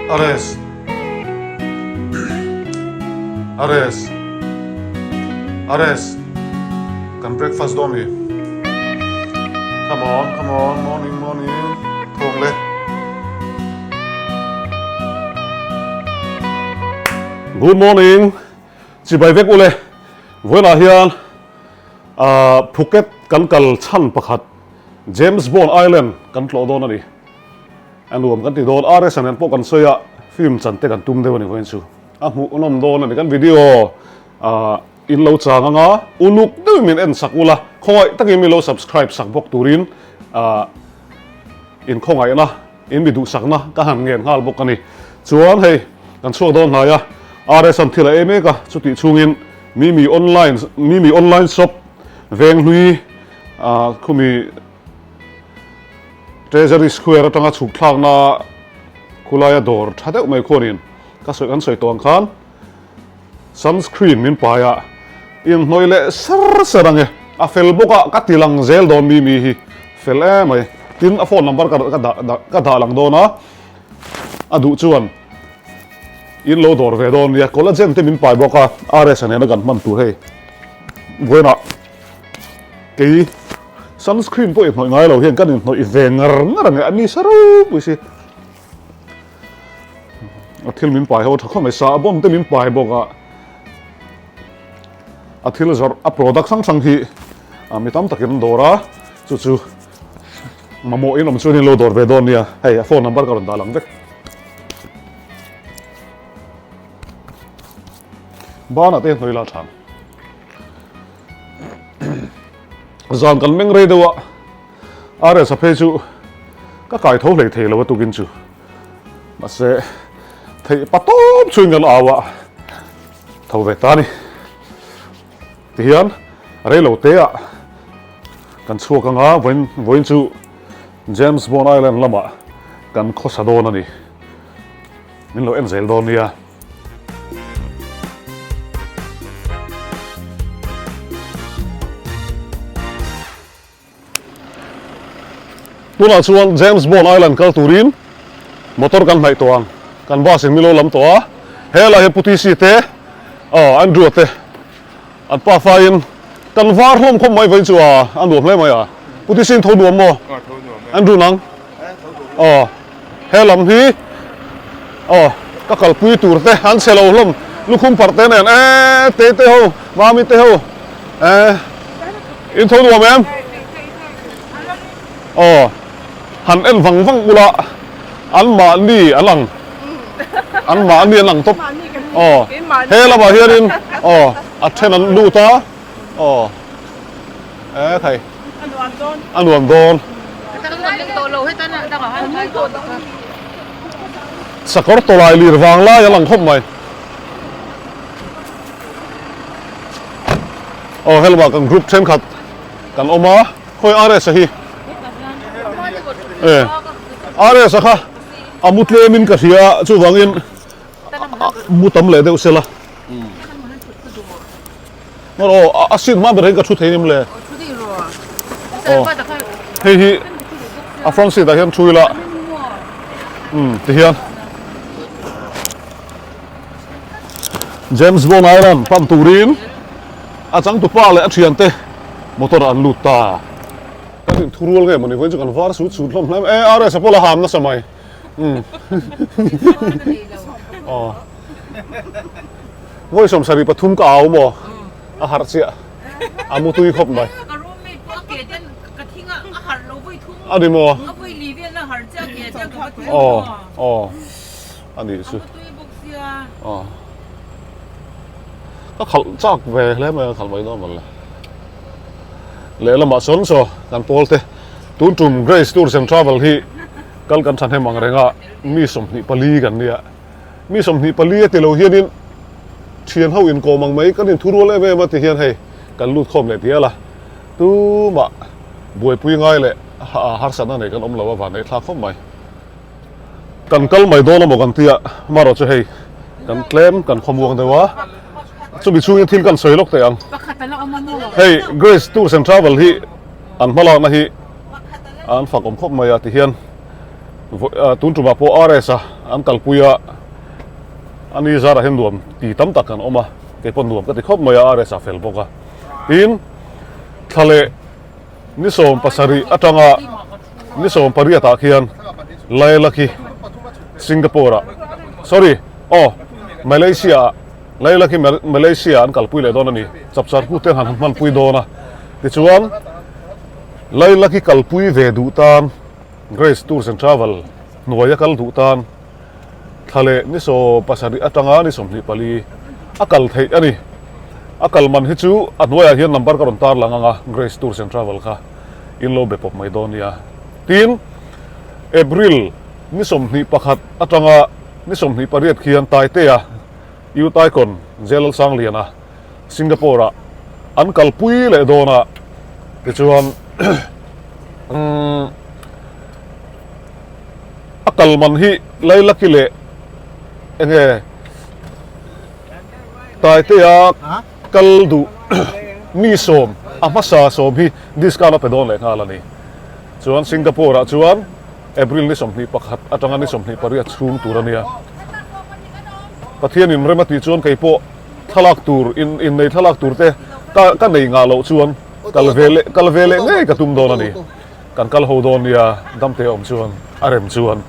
Ares. Ares. Ares. Kan breakfast dawn ni. Come on, come on, morning, morning. Thawng le. Good morning. Chibai vek ule. Vawiinah hian Phuket kan kal chhan pakhat James Bond Island kan tlawh dawn a ni. A nuam kan ti dawn. RS nen pawh kan sawi a, film chan te kan tum deuh a ni vawiin chu. A hmuhnawm dawn a ni. Kan video in lo chang anga uluk deuhin min en sak ula, khawngaih takin min lo subscribe sak bawk turin in khawngaihna, in mi duhsakna ka han ngen nghal bawk a ni. Chuan hei kan chhuak dawn hnai a, RS an thil a ei mek a, chutih chhungin Mimi online, Mimi online shop Venghlui khumi Treasury Square atanga chhuk thlakna khulaia dawr tha deuh mai khuanin ka sawi kan sawi tawh ang khan sunscreen min pai a, inhnawih leh ser ser ang e, a fel bawk a ka ti lang zel dawn mi mi hi fel em mai, tin a phone number ka ka dah ka dah lang dawn a, a duh chuan in lo dawr ve dawn nia, collagen te min pai bawk a, RS a nena kan hman tur hei vawiinah kei sunscreen pawh inhnawih ngai lo hian kan inhnawih ve ngar ngar ang e, a ni sa ropui si. A thil min pai ho a tha khawp mai, sa bawm te min pai bawk a, a thil zawrh a product hrang hrang hi mi tam takin an dawr a, chu chu mamawh in awm chuan in lo dawr ve dawn nia, hei a phone number ka rawn dah lang vek. Banah te hnawih la tha ang. Zan kan meng rei deuh a. RS a phei chu ka kai tho hlei thei lo a tukin chu. Mahse theih pa tawp chuin kan au a tho ve ta a ni. Tihian rei lo te ah kan chhuak anga vawiin vawiin chu James Bond Island lamah kan khawsa dawn a ni. Min lo en zel dawn nia. Tunah chuan James Bond Island kal turin motor kan hnaih tawh ang. Kan bus in milo lam tawh a. Helai hi Pu TC te, aw Andrew te an pa faiin kan var hlawm khawp mai vawiin chu a a nuam hle mai a. Pu TC in tho nuam maw? Andrew nang? Aw he lam hi aw ka kalpui tur te an chhe lo hlawm lukhum parh te nen e te te ho mami te ho e. In tho nuam em? Aw, han en vang vang ula, an mahni an ang, an mahni an ang tawp. Aw, he lamah hianin aw a then an lut a, aw e khai a nuam dawn. Sakawr tawlai lir vang lai a lang khawp mai. Aw helma kan group thenkhat kan awm a khawi RS a hi e RS a kha a mu tlem in ka hria a chuvangin mu tam leh deuh sela aw a seat hma ber hian ka thu thei nim le aw hei hi a front seat ah hian thu ila um tihian. James Bond Island pan turin a changtupa leh a thiante motor ah an lut ta. Kan inthurual nge mawni vawiin chu kan var sut sut hlawm hle mai. E RS a pawh la ham nasa mai. Umm. Aw. Vawi 73 ka au maw? A harh chiah. A mu tui khawp mai. Ka roommate pawh a ke ten ka thing a a harh lo vawi thum. A ni maw? A vawi li vel a harh chiah a ke ten ka va thing maw? Aw aw. A nih chu. Aw. Ka khalh chak ve hle mai a khalh mai dawn mawle. Lehlamah sawn saw kan pawl te tun tum Grace Tours and Travel hi kal kan thahnem ang reng a mi 24 kan nia. Mi 24 a ti lo hianin thian ho inkawm ang mai kan inthurual em em a ti hian hei kan lut khawm leh dial a. Tumah buaipui ngai leh harsatna nei kan awm lo a van neih thlak khawp mai. Kan kal mai dawn amaw kan tia, amaherawh chu hei kan tlem kan khawmuang deuh a, chumi chhungin thil kan sawi lawk teh ang. Hei Grace Tours and Travel hi an hmalakna hi an fak awm khawp mai a tihian Tun tumah pawh RS a an kalpui a, a ni zarah hian nuam ti tam tak kan awm a, kei pawh nuam ka ti khawp mai a, RS a fel bawk a. Tin, thla leh ni 17 atanga ni 18 ah khian Laila khi Singapore ah, sorry, aw, Malaysia ah, Laila khi Malaysia ah an kalpui leh dawn a ni, chapchar kut te han hmanpui dawn a. Tichuan, Laila khi kalpui ve duh tan Grace Tours and Travel hnuaia kal duh tan thla leh ni 17 atanga ni 24 a kal theih a ni. A kal man hi chu a hnuaiah hian number ka rawn tar lang ang a, Grace Tours and Travel kha in lo be pawp mai dawn nia. Tin, April ni 21 atanga ni 28 khian Taitea Youth Icon Jelalsangliana Singapore-ah an kalpui leh dawn a, tichuan a kal man hi Lailaki leh enge Taitea kal duh mi sawm a hmasa sawm hi discount a pe dawn leh nghal a ni. Chuan Singapore-ah chuan April ni 21 atanga ni 28 chhung tur a nia. Pathianin rem a tih chuan kei pawh thlalak tur in innei thlalak tur te ka ka nei ngah loh chuan kal ve leh kal ve leh ngei ka tum dawn a ni. Kan kal ho dawn nia damte awm chuan a rem chuan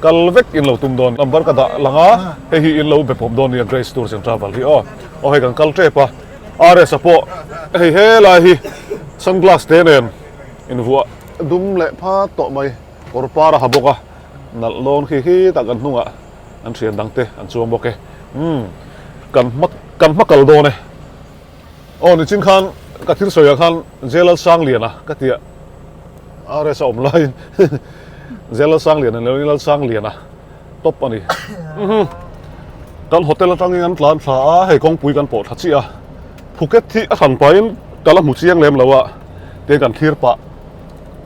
kal vek in lo tum dawn number ka dah lang a hei hi in lo be pawp dawn nia Grace Tours and Travel hi aw aw hei kan kal tep a RS a pawh hei helai hi sunglass te nen invuah dum leh phat tawh mai kawr par a ha bawk a nalh dawn khi khi tak an hnungah An thian dang te an chuang bawk e. Umm kan hma kan hma kal dawn e. Aw nichin khan ka thil sawiah khan Jalal Sangliana ka tia RS a awm laiin Jalal Sangliana ni lovin Lal Sangliana top a ni. Umm kan hotel atangin an tlan thla a hei kawngpui kan pawh thla chiah a. Phuket hi a hran pahin ka la hmu chiang lem lo a tiang kan thlir pah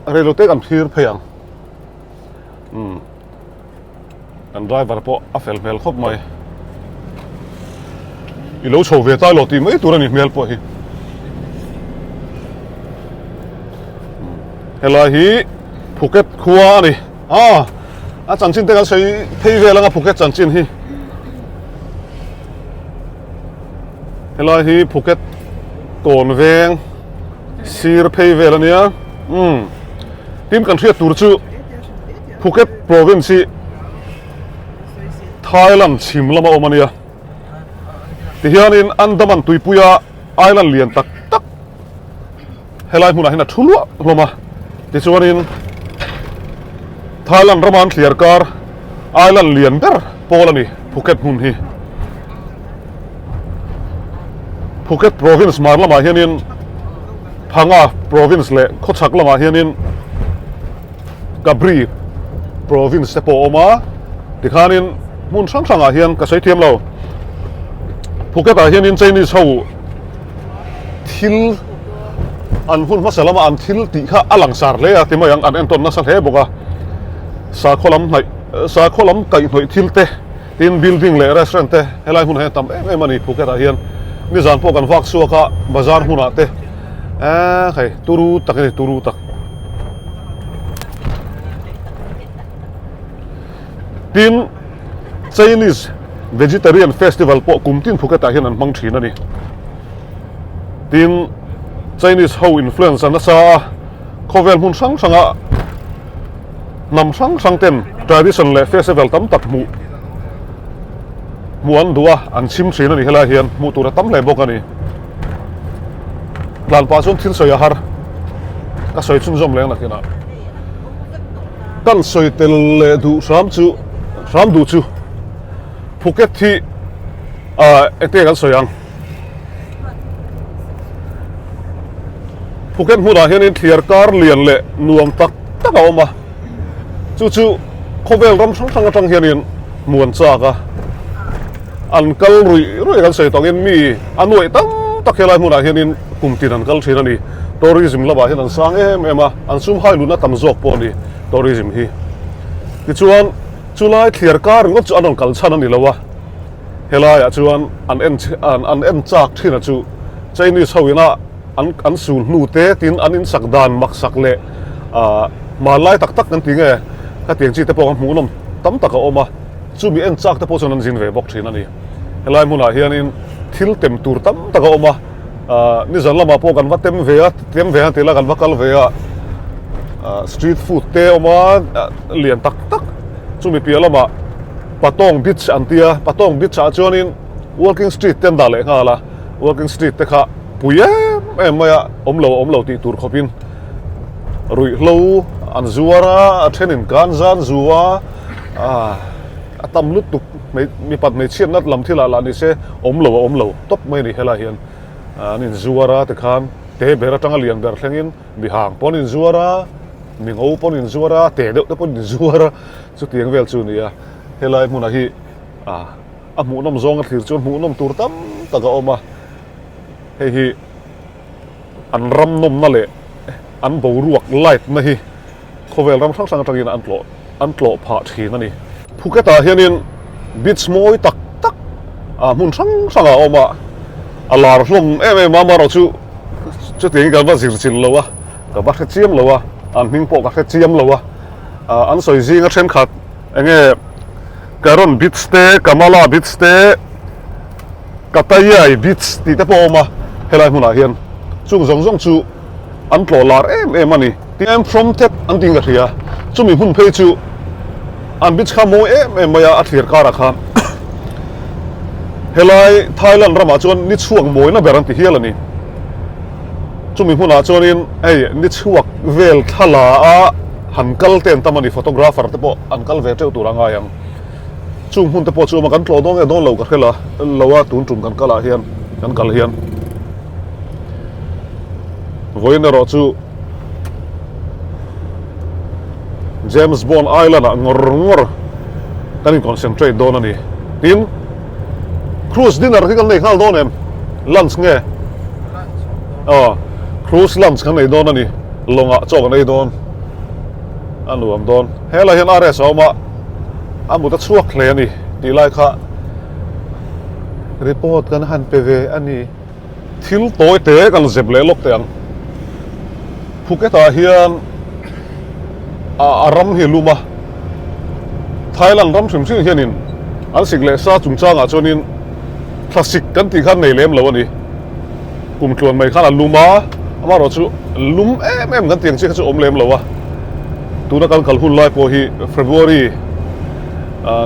reilote kan thlir phei ang. Umm. Kan driver pawh a fel hmel khawp mai. I lo chho ve ta lo tih mai tur a ni hmel pawh hi. Helai hi Phuket khua a ni. A a chanchin te kan sawi phei vel anga Phuket chanchin hi. Helai hi Phuket kawn veng sir phei vel a nia. Umm tin kan hriat tur chu Phuket province hi Thailand chhim lama awm a nia. Tihianin Andaman tuipuia island lian tak tak helai hmunah hian a thu luah hlawm a. Tichuanin Thailand rama an thliar kar island lian ber pawl a ni Phuket hmun hi. Phuket province hmar lamah hianin Phanga province leh khawchhak lamah hianin Kabri province te pawh a awm a, tikhanin hmun hrang hrangah hian ka sawi thiam lo. Phuket ah hianin Chinese ho thil an hun hmasa lama an thil tih kha a langsar hle a ti mai ang, an entawn nasa hle bawk a. Sakhaw lam hnaih, sakhaw lam kaihhnawih thil te, tin building leh restaurant te helai hmunah hian tam em em a ni Phuket ah hian. Nizan pawh kan vak chhuak a, bazar hmunah te eee hei turu tak a ni turu tak. Tin, Chinese Vegetarian Festival pawh kum tin Phuket-ah hian an hmang thin a ni. Tin, Chinese ho influence a nasa a, khawvel hmun hrang hranga hnam hrang hrang ten tradition leh festival tam tak hmuh hmuh an duh a, an chhim thin a ni. Helaiah hian hmuh tur a tam hle bawk a ni. Tlan pah chuan thil sawi a har. Ka sawi chhunzawm leng nakinah. Kan sawi tel leh duh hram chu hram duh chu Phuket hi ah engte kan sawi ang. Phuket hmunah hianin thliar kar lian leh nuam tak tak a awm a. Chu chu khawvel ram hrang hrang atang hianin hmu an chak a. An kal ruih ruih kan sawi tawngin mi a nuaih tam tak helai hmunah hianin kum tin an kal thin a ni. Tourism lamah hian an sang em em a, an sum hai lutna tam zawk pawh a ni tourism hi. Tichuan chulai thliar kar ringawt chu an rawn kal chhan a ni lo a, helaiah chuan an en an en chak thin a chu Chinese ho ina an an sul hnu te tin an insak dan maksak leh ah hmanlai tak tak kan ti nge. Khatiang chi te pawh kha hmuhnawm tam tak a awm a, chumi en chak te pawh chuan an zin ve bawk thin a ni. Helai hmunah hianin thil tem tur tam tak a awm a, ahh nizan lamah pawh kan va tem ve a, tem ve a tih la kan va kal ve a, ahh street food te a awm a, lian tak tak chumi piah lamah Patong beach an tia, Patong beach ah chuanin walking street te an dah leh nghal a, walking street te kha pui em em mai a, awm lo a awm lo tih tur khawpin ruihhlo an zuar a, a thenin kan zan zu a, ah a tam lutuk mipat hmeichhiatna lam thil ah lah ni se awm lo a awm lo tawp mai a ni helaiah hian an inzuar a tikhan te ber atanga lian ber thlengin mi hang pawh an inzuar a, mi ngo pawh an inzuar a, te deuh te pawh an inzuar a. Chutiang vel chu a ni a, helai hmunah hi ah a hmuhnawm zawng a thlir chuan hmuhnawm tur tam tak a awm a, hei hi an ram nawmna leh an boruak light na hi khawvel ram hrang hrang atangin an tlawh an tlawh phah thin a ni. Phuket ah hianin beach mawi tak tak ah hmun hrang hrang ah a awm a, a lar hlawm em em a, amaherawh chu chutiangin kan va zir chilh lo a, ka va hre chiam lo a, an hming pawh ka hre chiam lo a. An sawi zinga thenkhat eng nge Karon Beach te, Kamala Beach te, Katayai Beach tih te pawh a awm a helai hmunah hian chung zawng zawng chu an tlawh lar em em a ni. Tin Phromthep an tih ka hria, chumi hmun phei chu an beach kha mawi em em mai a, a thlir karah khan helai Thailand ramah chuan ni chhuak mawina ber an ti hial a ni. Chumi hmunah chuanin hei ni chhuak vel thla la a han kal te an tam a ni, photographer te pawh an kal ve teuh tur a ngai ang. Chung hmun te pawh chu awm a, kan tlawh dawn nge dawn lo ka hre la lo a, tun tum kan kal ah hian kan kal hian vawiin erawh chu James Bond Island ah ngawr ngawr kan in concentrate dawn a ni. Tin, cruise dinner hi kan nei nghal dawn em? Lunch nge? Aw, cruise lunch kan nei dawn a ni. Lawngah chaw kan ei dawn. A nuam dawn. Helai hian RS a awm a, a mut a chhuak hle a ni tih lai kha report kan han pe ve a ni. Thil tawi te kan zep leh lawk teh ang. Phuket ah hian a ram hi a lum a, Thailand ram hrim hrim hianin an sik leh sa chungchangah chuanin thlasik kan tih khan nei lem lo a ni. Kum tluan mai khan a lum a, amaherawh chu lum em em kan tih ang chi kha chu awm lem lo a. Tuna kan kal hun lai pawh hi February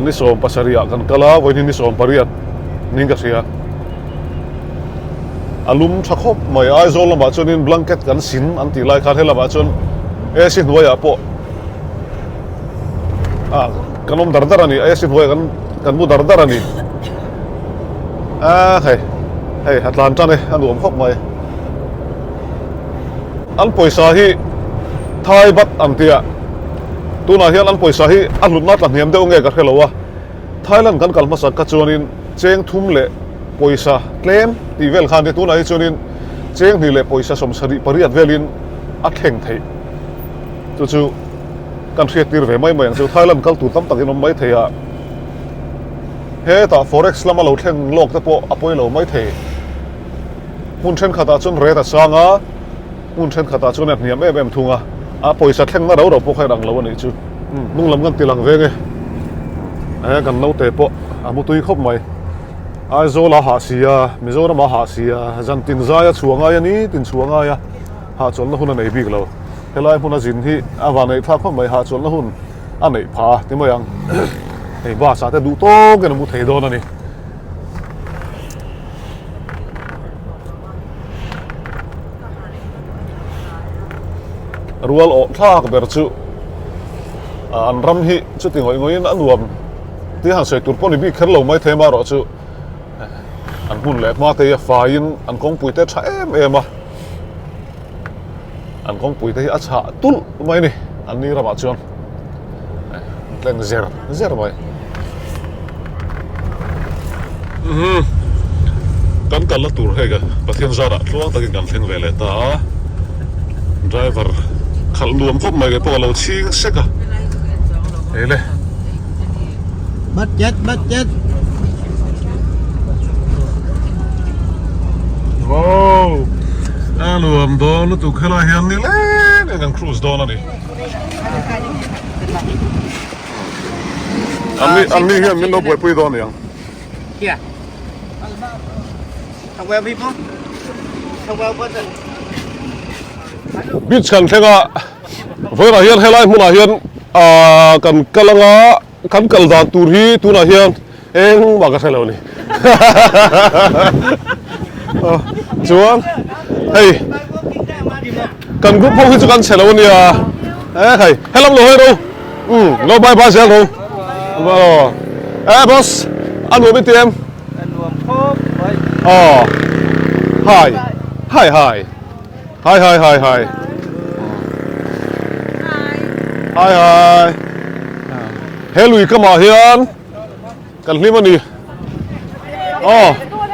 ni 17 ah kan kal a, vawiin hi ni 18 niin ka hria. A lum tha khawp mai, Aizawl lamah chuanin blanket kan sin an tih lai khan he lamah chuan AC hnuaiah pawh ah kan awm dar dar a ni, AC hnuaiah kan kan mu dar dar a ni. Ah hei hei a tlan tan e a nuam khawp mai. An pawisa hi Thai baht an tia tunah hian an pawisa hi a hlutna tla hniam deuh nge ka hre lo a. Thailand kan kal hmasak kha chuanin cheng thum leh pawisa tlem tih vel khan tunah hi chuanin cheng hnih leh pawisa 78 velin a thleng theih. Chu chu kan hriattir ve mai mai ang chu. Thailand kal tur tam takin awm mai thei a, hetah forex lama lo thleng lawk te pawh a pawi lo mai thei. Hmun thenkhatah chuan rate a sang a, hmun thenkhatah chuan a hniam em em thung a, a pawisa thlengna rau rau pawh kha inang lo a nih chu. Hnung lam kan ti lang veng e, e kan naute pawh a mu tui khawp mai. Aizawl a hah si a, Mizoram a hah si a, zan tin zai a chhuah ngai a ni tin chhuah ngai a, hahchawlhna hun a nei bik lo. Helai hmun a zin hi a van neih thlak khawp mai, hahchawlhna hun a neih phah a ti mai ang. Hei bus ah te duh tawkin a mu thei dawn a ni. Rual awh thlak ber chu an ram hi chuti ngawih ngawih in a nuam tih han sawi tur pawh ni bik kher lo mai thei amaherawh chu an hmun leh hma te hi a faiin an kawngpui te a tha em em a an kawngpui te hi a chhah tulh mai a ni an ni ramah chuan an tleng zer zer mai. Kan kalna tur hei ka Pathian zarah tluang takin kan thleng ve leh ta a, driver khalh nuam khawp mai kei pawh a lo chhing sek a, hei le. Budget budget. Wow! A nuam dawn lutuk helai hian nileng in kan cruise dawn a ni. An ni an ni hian min lo buaipui dawn aniang. Here. Well people. Well person. Beach kan thleng a, vawiinah hian helai hmunah hian ah kan kal anga kan kal dan tur hi tunah hian engmah ka hre lo a ni. Chuan hei kan group ho hi chu kan chhe lo a nia e hei helam lo hawi ro umm lo bye bye zel ro aw e boss a nuam i ti em a nuam khawp mai aw hi hi hi hi hi hi hi hi hi he lui kamah hian Kan hlim a ni. Aw,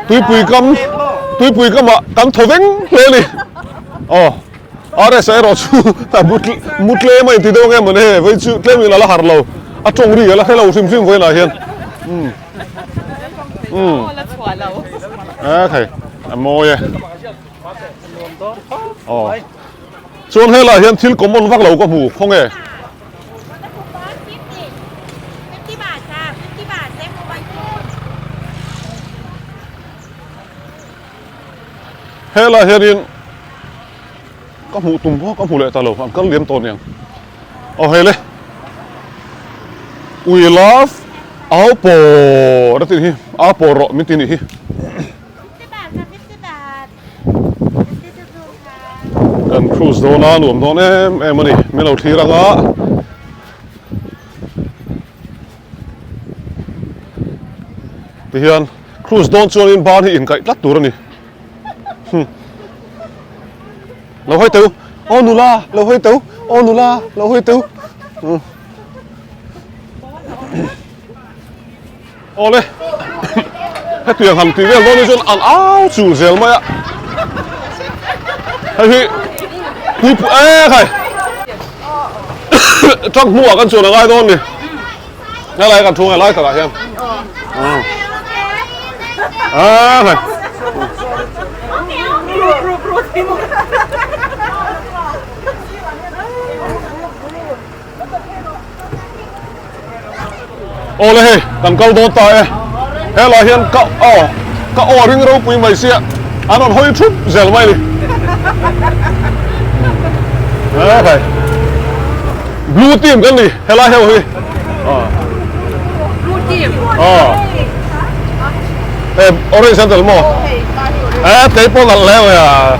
tuipui kam, tuipui kamah kan thaw veng hle a ni. Aw, RS a erawh chu mu tlem a inti deuh ang em mawni hei, vawi chu tlem in a la harh lo, a tawng ri a la hre lo hrim hrim vawiinah hian. Umm. Umm. E khai, a mawi e. Aw. Chuan helaiah hian thil common vak lo ka hmu, khawnge? Helaiah hianin ka hmuh tum pawh ka hmu leh ta lo, an kal liam tawh aniang. Aw hei le, We love Aupawr a tih hi, Aupawr rawh min ti nih hi. Kan cruise dawn a nuam dawn em em a ni min lo thlir ang a tihian cruise dawn chuanin ban hi inkaih tlat tur a ni lo hawi teu aw nula lo hawi teu aw nula lo hawi teu Awle, hetiang han tih vel dawn hi chuan an au chul zel mai a. Hei hi tuipui e khai truck hnuah kan chuan a ngai dawn ni. Helai kan thu ngai lai takah hian. A khai. Awle hei kan kal dawn ta e helai hian ka aw ka aw ring ropui mai sia an rawn hawi thup zel mai ni hei blue team kan ni helai ho hi blue team e orange an tel maw e tei pawh nalh hle mai a.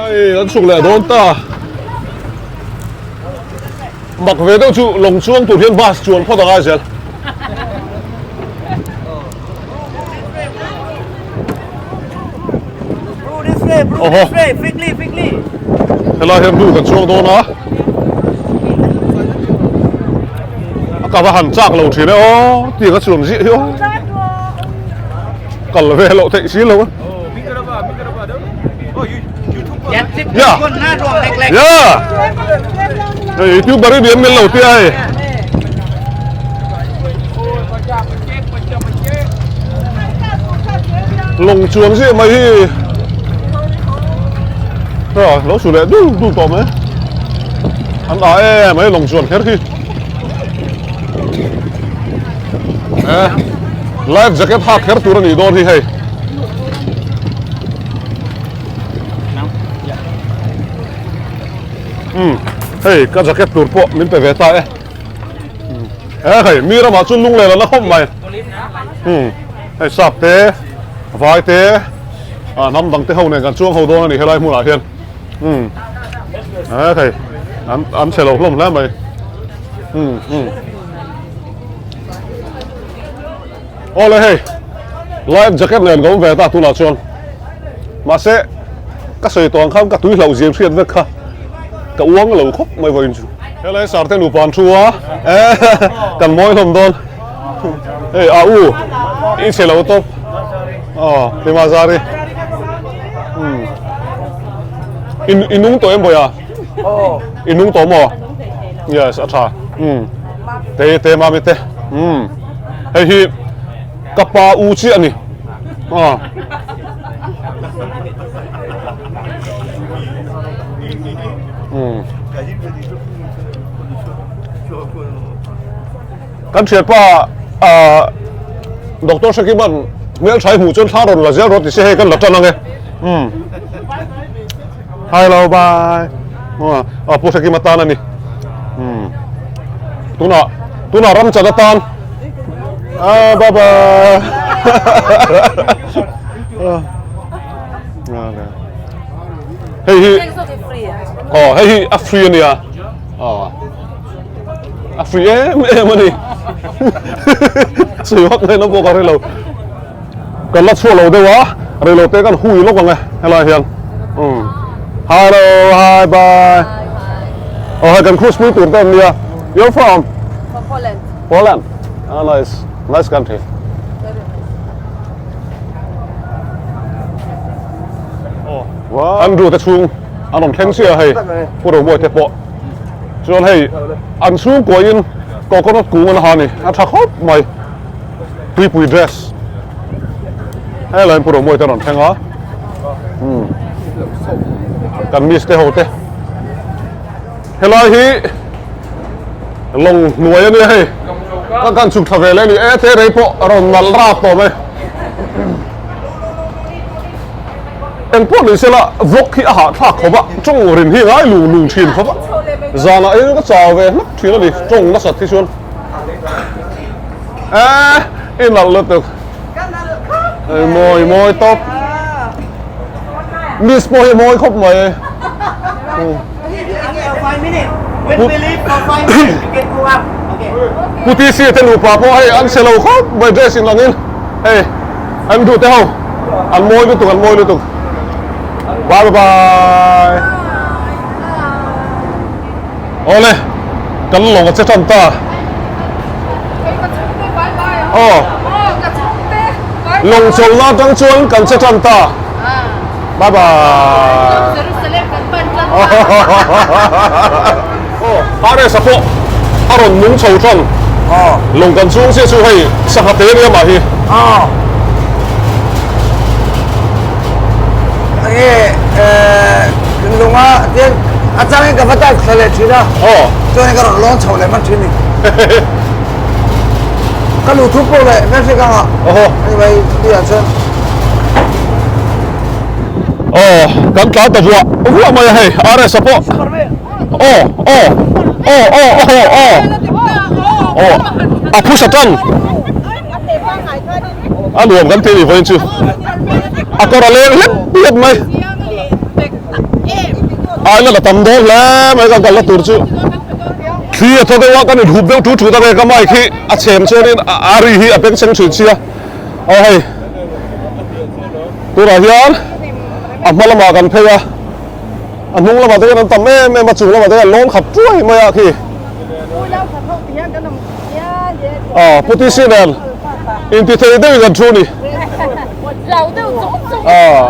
Ai an chhuk leh dawn ta mak ve deuh chu lawng chuang tur hian bus chuan phawt a ngai zel. Awhaw helai hian hnu kan chuang dawn a a ka va han chak lo thin e aw tiang a chuan ziah hi aw kal ve loh theih si lo a ya ya hei youtuber hi diam min lo tia hei. Lawng chuang ziah mai hi a lo su leh dul dul tawh mai an ah em mai lawng chuan kher hi e life jacket hak kher tur a nih dawn hi hei um hei ka jacket tur pawh min pe ve ta e. He hei mi ramah chuan lung leh la khawp mai hei sap te vai te ah hnam dang te ho nen kan chuang ho dawn a ni helai hmunah hian he hei an an chhe lo hlawm hle mai awle hei life jacket nen ka awm ve ta tunah chuan mahse ka sawi tawh ang khan ka tui hlauh zir hriat vek kha ka uang lo khawp mai vawiin chu. Helai sarte nupa an thu a kan mawi hlawm dawn hei a u i chhe lo tawp aw hlima zari i nung tawh em bawiha i nung tawh maw yes a tha. Te te mami te umm hei hi ka pa u chiah a ni aw. Umm kan thianpa ah Doctor Hrekiman hmeltha i hmuh chuan thla rawn la zel rawh ti se hei kan la tan ang e umm hello bye aw Pu Hrekima tan a ni umm tunah tunah ram chan atan ah bye bye hei hi aw hei hi a free a nia aw. A free em em a ni. Sawi vak ngaihna pawh ka hrelo. Kan la chhuah lo deuh a, reilo te kan hui lawk ang e helai hian. Umm. Hello, hi, bye. Oh, hei kan cruise pui tur te an nia. You're from? From Poland. Poland. Ah, nice. Nice country. Andrew te chhung an rawn thleng chiah a hei. Pu Romawi te pawh. Chuan hei an chhungkuain coconut kung an ha a ni, a tha khawp mai. Tuipui dress hei laiin Pu Romawi te an rawn thleng a, umm kan miss te ho te. Helai hi lawng hnuai a nia hei, ka kan chhuk thla ve leh a ni e, te rei pawh a rawn nalh rap tawh mai. Eng pawh ni sela vlog hi a hahthlak khawp a, tawng rin hi ngai lung lung thin khawp a, zanah hian ka chau ve hlak thin a ni, tawng nasat hi chuan eh i nalh lutuk, i mawi mawi tawp, miss pawh hi a mawi khawp mai. Pu TC te nupa pawh hei an che lo khawp mai dress in angin hei. An duh te ho an mawi lutuk an mawi lutuk bye bye awle kan lawng a che tan ta aw lawng chawlhna atang chuan kan che tan ta bye bye RS a pawh a rawn nung chho tan lawng kan chhung chiah chu hei sangha te ania mah hi. Enge lunga tian a changin ka va dive thla leh thin a chuan ka rawn lawn chho leh hman thin ni. Ka luh thu pawh leh hmelhriat ka ngah ani mai tih ah chuan. Aw kan tlan ta vuah vuah mai a hei RS a pawh. Aw aw aw aw aw aw aw a phusa tan a nuam kan ti ni vawiin chu a kawr a leng hlep hlep mai island a tam dawn hle mai kan kalna tur chu thli a thaw deuh a kan inhup deuh thu thu ta ve ka mic hi a chhem chuanin a ri hi a bengchheng thin sia aw hei tunah hian a hma lamah kan phei a. A hnung lamah te hian an tam em em a, chung lamah te hian lawn khat tuai mai a khi. Aw Pu TC nen inti thei deuhin kan thu ni. Aw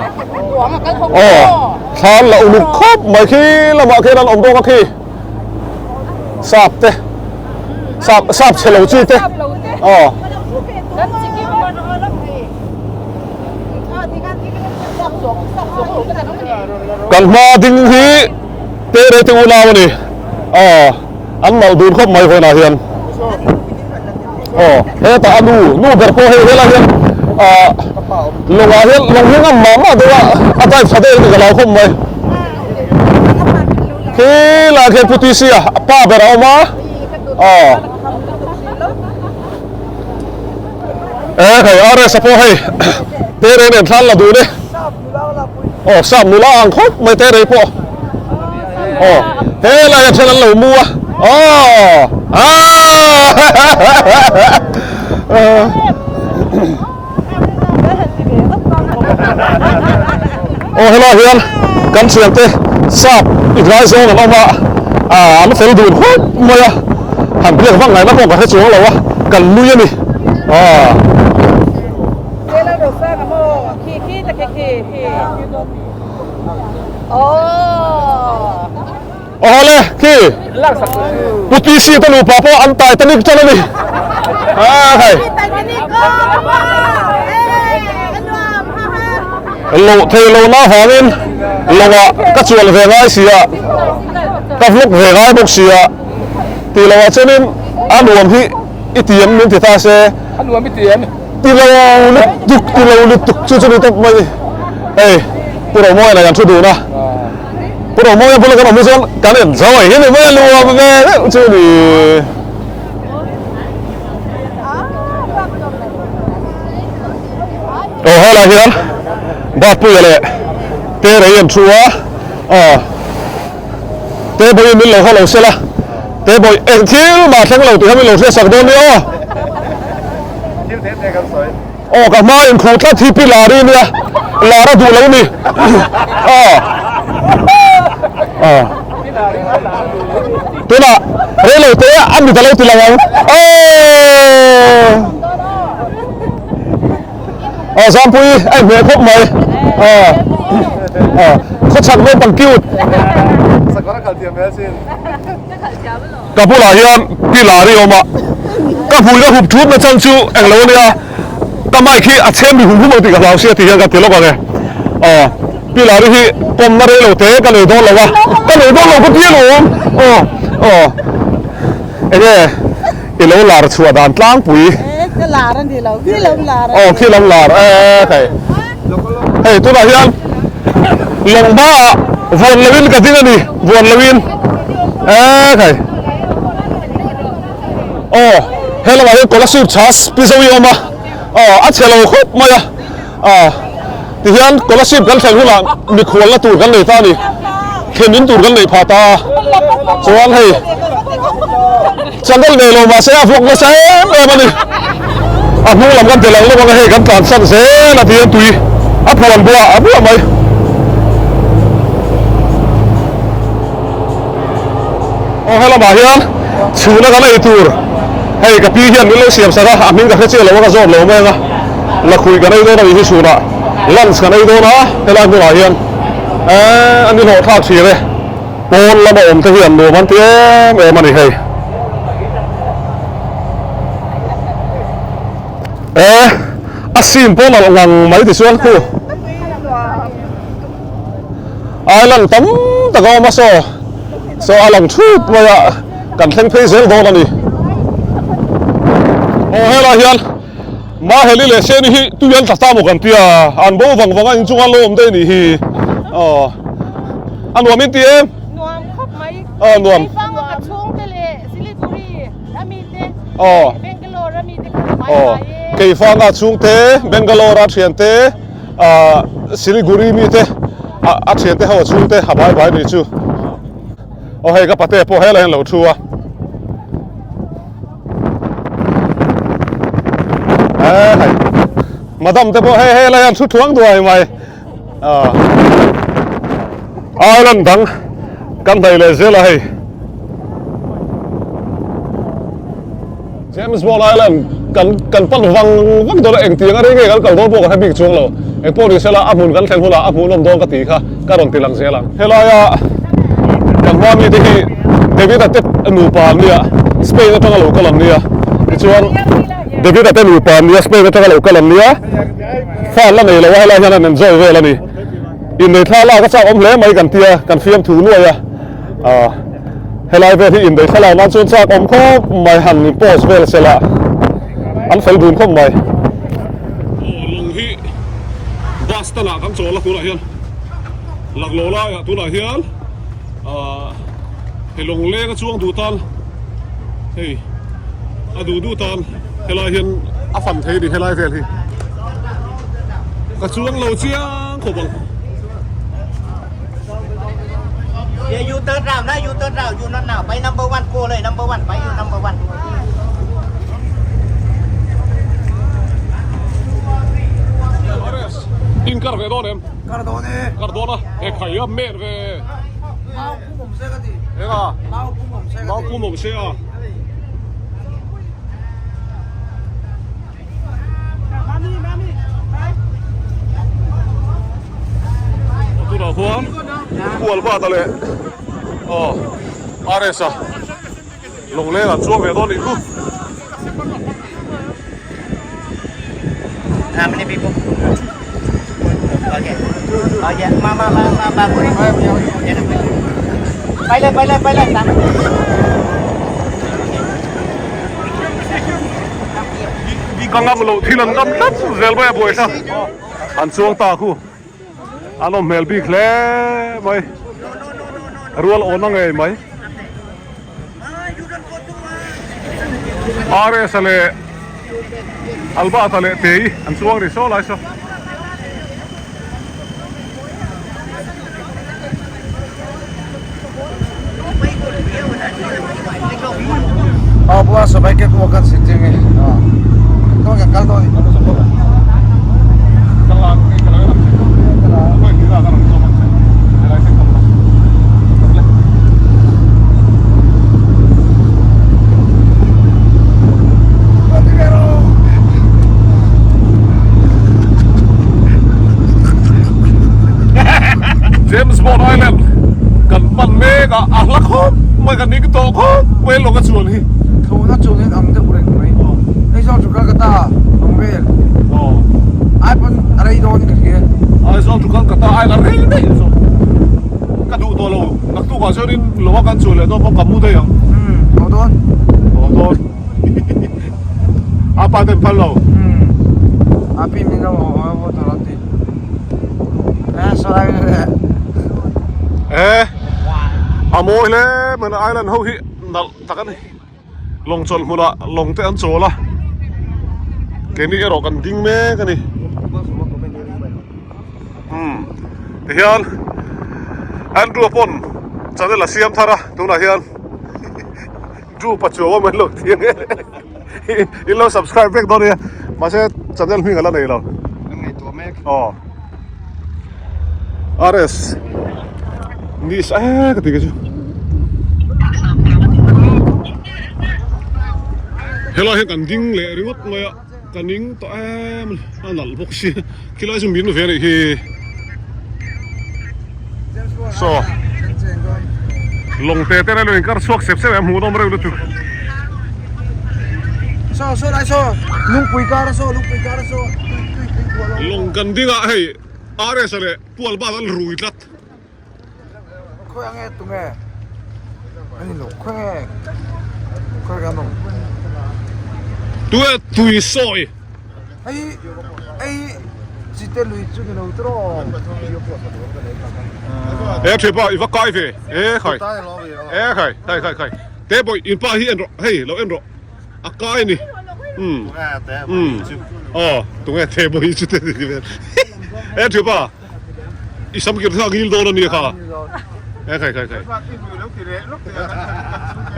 thla an la uluk khawp mai khi lamah khian an awm bawk a khi. Sap te sap sap chhe lo chi te. Aw. Kan hma ding hi te rei te unau a ni aw an nalh dun khawp mai vawiinah hian aw hetah a nu nu ber pawh hei helai hian ah lawngah hian lawng hi ngam mah mah deuh a a dive tha deuh a ni ka lo khawp mai khilaiah khian Pu TC a pa ber a awm a aw. E hei RS a pawh hei Terei nen thlan la dun e aw sap nula ang khawp mai Terei pawh aw helai ah then an lo mu a aw aaa aw helai hian kan thiante sap ingaizawng an awm a ah an fel dun khawp mai a han biak vak ngaihna pawh ka hre chuang lo a kan nui a ni ah. Awle khi. Pu TC te nupa pawh an Titanic ṭan a ni. Aa khai. Loh thei lo na vangin lawngah ka chuan ve ngai si a, ka vlog ve ngai bawk si a, tih lohah chuanin a nuam hi i ti em min ti ta se. A nuam i ti em? Ti lo lutuk, ti lo lutuk chu chu ni tawp mai. Hei, Pu Romawi nen kan thu dun a. Pu Romawi bula kan awm hi chuan kan enjoy hi ni mai a nuam ve deuh chu ni. Aw helai hian Batpuia leh Terei an thu a, aw Tebawiin min lo haw lo sela, Tebawi eng thil mah thleng lo tih kha min lo hriatsak dawn nia aw. Thil te te kan sawi. Aw ka hma in khuh tlat hi pi Lari nia, Lara duh lo ni. Aw. Aw. Tunah reilo te a mit a lo ti lang ang. Aw. Aw Zampui a inhmeh khawp mai. Aw. Aw. Khawchhak naupang cute. Sakawr a khalh thiam ve asin. Ka bulah hian pi Lari a awm a, ka hmui ka hup thut na chan chu englo a nia, ka mic hi a chhem ri hum hum ang tih ka hlau sia tih hian ka ti lawk ang e. Aw, pi Lari hi pawmna rei lo te ka nei dawn lo a, ka nei dawn lo ka ti alawm. Aw, aw, enge i lo lar chhuah dan tlangpui. E, ka lar a ni lo, khi lo lar a ni. Aw, khi lo lar e, hei. Hei tunah hian lawng hmaah vuan loin ka ding a ni, vuan loin eee khai aw he lamah hian Kolasib chhas pi Zoe a awm a aw a chhe lo khawp mai a aw tihian Kolasib kan thlen hunah mikhualna tur kan nei ta a ni thlen in tur kan neih phah ta a chuan hei channel nei lo mahse a vlog nasa em em a ni a hnung lam kan ti lang lawk ang a hei kan tlan san zel a tihian tui a phuan buah a buah mai aw helamah hian chhuna kan ei tur hei ka pi hian min lo siam sak a a hming ka hre chiah lo a ka zawt lo mai ang a lakhuih kan ei dawn a nih hi chhunah lunch kan ei dawn a helai hmunah hian eee a ni hlawh thlak thin e. Pawn lama awm te hi an nuam an ti em em a ni hei. E, a sim pawh nalh ngang mai ti chuan khu. Island tam tak a awm a saw, saw a lang thut mai a, kan thleng phei zel dawn a ni. Aw helai hian Maheli leh Seni hi tui an tla ta maw kan tia, an bo vang vang a inchunga lo awm daih a nih hi. Aw. A nuam in ti em? Nuam khawp mai. Aw nuam. Keifanga ka chhungte leh Siliguri a mi te. Aw. Bangalore a mi te kha bai bai e. Keifanga chhungte, Bangalore a thiante, ah Siliguri mi te a thiante ho a chhungte a bai bai nih chu. Aw hei ka pate pawh helai hian lo thu a. Hei madam te pawh hei helai hian thu thuang duai mai. Island dang kan hnaih leh zel a hei James Bond Island kan kan pan vang vang dawn a engtiang a rei nge kan kal dawn pawh ka hre bik chuang lo engpawh ni sela a hmun kan thlen hunah a hmuhnawm dawn ka tih kha ka rawn ti lang zel ang helaia kan hma mite hi David-a te nupa an nia Spain atanga lo kal an nia tichuan David-a te nupa an nia Spain atanga lo kal an nia. Fa la nei lo a helai hian an enjoy vel a ni. Innei thla lak a chak awm hle mai kan tia kan fiamthu nuai a. Ahh helai vel hi innei thla lak nan chuan chak awm khawp mai han in post vel se la an fel dun khawp mai. Aw lawng hi bus tan ah kan chawl a tunah hian laklawh laiah tunah hian ahh hei lawng leng a chuang duh tan hei a duh duh tan. Helai hian a fan thei a ni helai vel hi ka chuang lo chiang khawp ang. In kar ve dawn em? Kar dawn e. Kar dawn a, he khai a mer ve. Mau pum awm se ka ti. Enga? Mau pum awm se ka ti. Mau pum awm se a. Tunah khuan kual vat a leh aw. RS a lawngleng an chuang ve dawn nih khu. How many people? Okay. Okay. Ma ma ma ma ma. ไปเลยไปเลยไปเลยตาม Ka ngam loh thil an ngam tlat zel mai a buai kha an chuang ta khu an awm hmel bik hle mai rual awna ngei mai RS a leh Albert a leh Tei an chuang ri saw lai saw. Aw pawh a sabai ke pawh kan sin ching e kawng kan kal dawn James Bond Island kan hman mek a a hla khawp mai kan ning tawh khawp mai lawng a chuan hi. Thlawhna chuan ang deuh reng mai. Hei zawng chu Calcutta awm vel. Ai pawn a rei dawn ka hria. Aizawl chu Calcutta ai la rei daih zawk. Ka duh tawh lo naktukah chuanin lawng a kan chuan leh dawn pawh ka mu daih ang. Umm haw dawn. Haw dawn. A pa ten phal lo. Umm a pi min lo haw haw tawh lo ti. Eh saw lai le. Eh a mawi hle mai island ho hi nalh tak a ni. Lawng chawlh hmunah lawng te an chawl a keini erawh kan ding mek a ni. Umm tihian Andrew a pawn channel a siam thar a tunah hian. Drew pachuau a mai lo tih ang e in lo subscribe vek dawn nia mahse channel hming a la nei lo aw RS ni sa e ka ti ke chu helai hian kan ding leh ringawt mai a ka ning tawh em a nalh bawk si khilai chu min ve anih hi. Saw lawng te te reng kar chhuak sep sep em hmuh nawm reuh lutuk. Saw saw lai saw lungpui kar a saw lungpui kar a saw tui tui tui kual a. Lawng kan ding ah hei RS leh Pual bak an rui tlat. Khawi ang e tunge ani lo khawi nge khawi kan awm. Tunge tui sawi. Hei hei chite lui chu ni lo tawh. E thipa i va kai ve e khai e khai khai khai khai te bawih in pa hi en rawh hei lo en rawh a kai ni um um aw tunge te bawih chu te ni vel e thipa i sam kir thak ngil dawn a nia kha e khai khai khai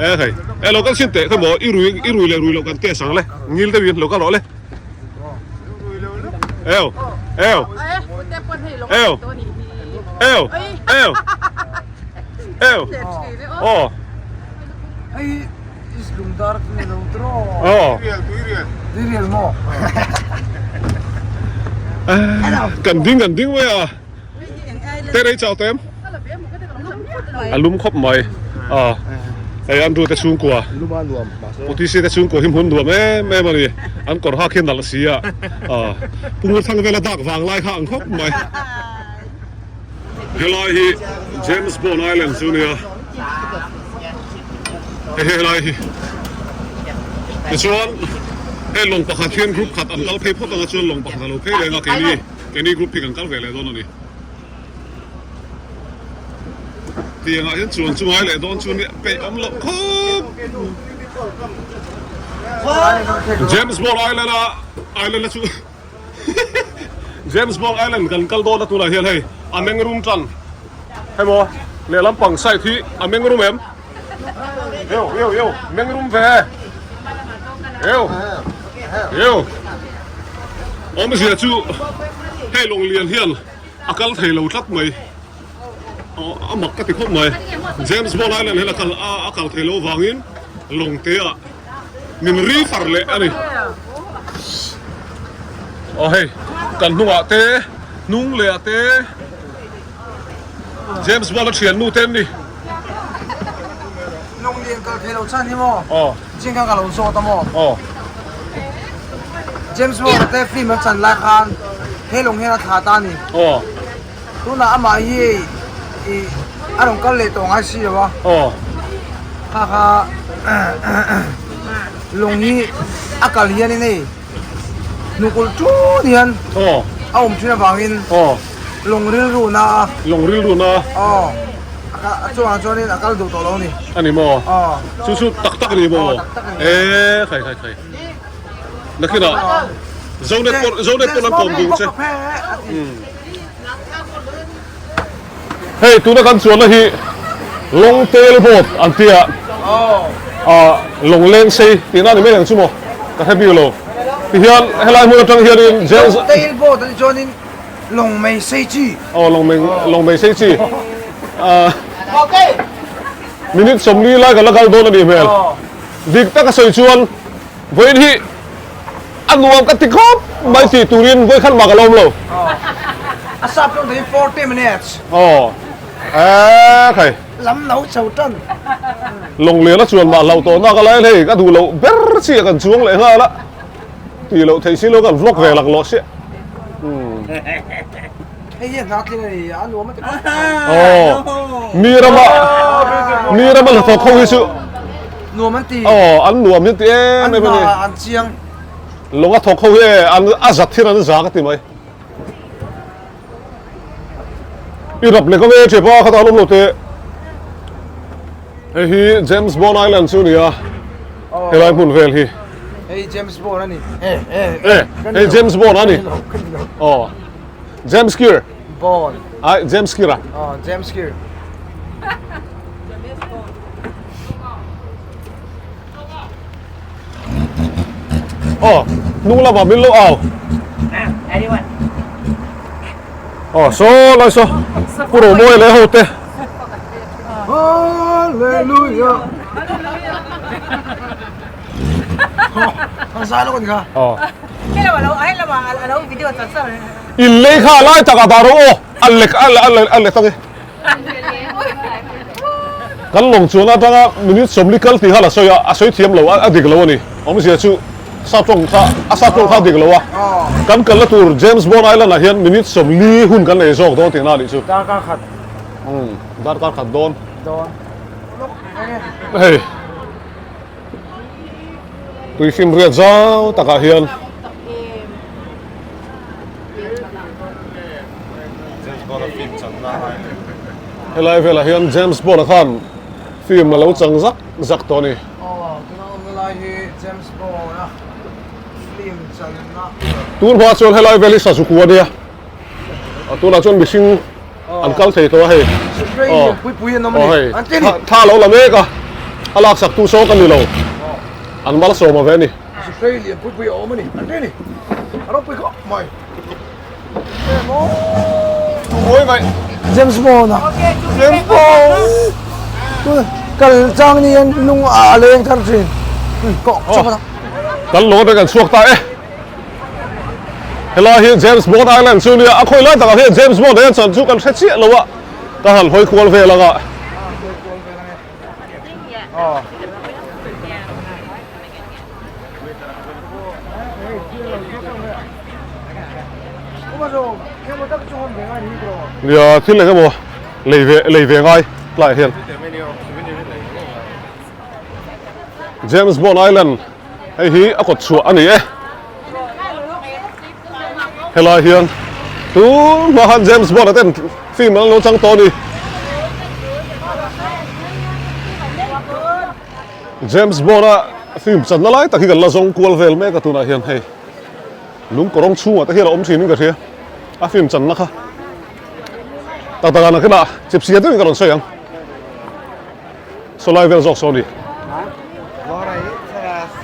e khai e lo kal sin teh kha maw i rui i rui leh rui loh kan test ang le ngil deuh in lo kal rawh le eo eo eo eo eo eo aw hei is lungdar chu ni lo tawh aw tuirial maw kan ding kan ding mai a te rei chau tem a lum khawp mai a hei an ru te chhungkua putisi te chhungkua hi hmun nuam em em a ni an kawr hak hi nalh si a pungur thang vela dak vang lai kha ang khawp mai helai hi James Bond Island chu nia hei helai hi tichuan hei lawng pakhat hian group khat an kal phei phawt anga chuan lawng pakhat a lo phei reng a keini keini group hi kan kal ve leh dawn a ni tiangah hian chuan chu ngai leh dawn chu nia peih awm loh khawp James Bond Island a island a chu James Bond Island kan kal dawn a tunah hian hei a meng rum tan hei maw lehlam pang side hi a meng rum em eu eu eu meng rum ve eu eu awmzia chu hei lawng lian hian a kal thei lo tlat mai a mak ka ti khawp mai James Bond Island hian a kal a kal thei lo vangin lawng te ah min ri far leh a ni aw hei kan hnungah te hnung leh ah te James Bond a thiannu te an ni. lo chhan hi maw? Aw. Zing khan ka lo zawt a maw? Aw. James Bond te film an chan lai khan he lawng hian a thla ta a ni. Aw. Tunah amah hi hei ih a rawn kal leh tawh ngai si lo a. Aw. Kha kha lawng hi a kal hianin hei hnukul tun hian Aw. a awm thin avangin Aw. lawng rilru na a. Lawng rilru na. Aw. A chungah chuanin a kal duh tawh lo a ni. A ni maw? Aw. Chu chu tak tak a ni maw? Aw tak tak a ni. E khai khai khai. Nakinah Zonet pawh Zonet pawh an kawm duh che. Hei tuna kan chuanna hi Long Tail Boat an tia ah lawng leng sei tihna a ni mai ang chu maw ka hre bik lo. Tihian helai hmun atang hianin James Long Tail Boat a ni chuanin lawng mei sei chi. Aw lawng mei lawng mei sei chi. Ah minute 40 lai kan la kal dawn a nih hmel. Dik taka sawi chuan vawiin hi A nuam ka ti khawp mai tih turin vawikhat mah ka la awm lo. A sap tawng thei 40 minutes. Aw. Eee khai. Lam lo chho tan. Lawnglian a chuan mah hlauh tawh nak a lai hei ka duh loh ber chi a kan chuang leh nghal a. Tih loh theih si lo kan vlog ve lak lawh siah. Hei hi a hna tling a ni a nuam a ti khawp. Aw. Mi rama mi rama hnathawk ho hi chu. Nuam an ti. Aw an nuam hi ti em em a ni. An hna an chiang. Lawng a thawk ho hi e an a zat hian an za ka ti mai. I rap leh ka nge tep a khatah an awm lo teh. Hei hi James Bond Island chu nia helai hmun vel hi. Hei James Bond a ni. E hei James Bond a ni. Aw James Keir. Bond. Ai James Keir a. Aw James Keir. Aw hnung lamah min lo au. Aw saw lai saw Pu Romawi leh ho te. Hallelujah. An zai lawk a ni kha. Aw. In lei kha lai takah dah rawh aw a lek a lek ang e. Kan lawng chuan atanga minute 40 kal tih kha la sawi a, a sawi thiam lo a, a dik lo a ni. Awmzia chu sap tawng kha, a sap tawng kha a dik lo a. Kan kalna tur James Bond Island ah hian minute 40 hun kan nei zawk dawn tihna a nih chu. Darkar khat. Umm, darkar khat dawn. Dawn. Hei. Tui fimriat zau takah hian helai velah hian James Bond a khan film a lo chang zak zak tawh a ni. Tun hma chuan helai vel hi Sazuku a nia. Tunah chuan mihring an kal thei tawh a hei. Aw aw hei thla a lo la mek a, a laksak tu saw ka ni lo. An malsawm a ve a ni. James Bond a. James Bond. Kal chang ni an lung a leng thar thin. Kan lawng atang kan chhuak ta e. Helai hi James Bond Island chu nia a khawi lai takah hian James Bond hian chan chu kan hre chiah lo a ka han hawi kual vel anga. Nia thil eng emaw lei ve lei ve ngai tlaiah hian James Bond Island Hei hi a kawt chhuah a ni e. Helai hian tun hma khan James Bond a ten film an lo chang tawh a ni. James Bond a film channa lai tak hi kan la zawng kual vel mek a tunah hian hei lung kawrawng chhungah te hian a awm thin in ka hria a film channa kha. Tak takah nakinah chipsia deuhin ka rawn sawi ang. Sawlai vel zawk saw ni.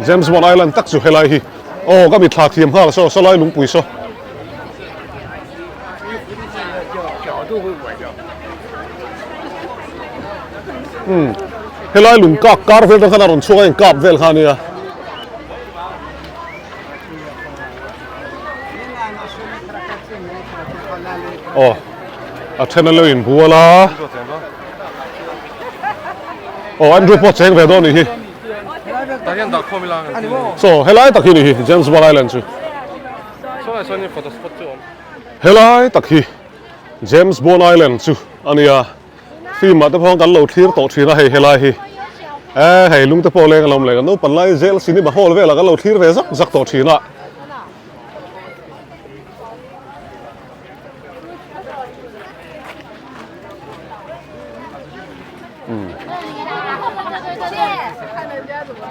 James Bond Island tak chu helai hi. Aw ka mitthla thiam nghal saw sawlai lungpui saw. Hmm. Helai lung kak kar vel khan a rawn chhuak a in kap vel kha ania. Aw a then a lo in bual a. Aw Andrew pawh cheng ve dawn nih hi. Tah hian dah khawm ila kan ti. Saw helai tak hi ni hi James Bond Island chu. Saw lai sawn in photo spot chu a awm. Helai tak hi James Bond Island chu a nia. Film ah te pawh kan lo thlir tawh thin a hei helai hi. Eh hei lung te pawh leng a lo awm leh kan naupang lai zel cinema hall velah kan lo thlir ve zak zak tawh thin a.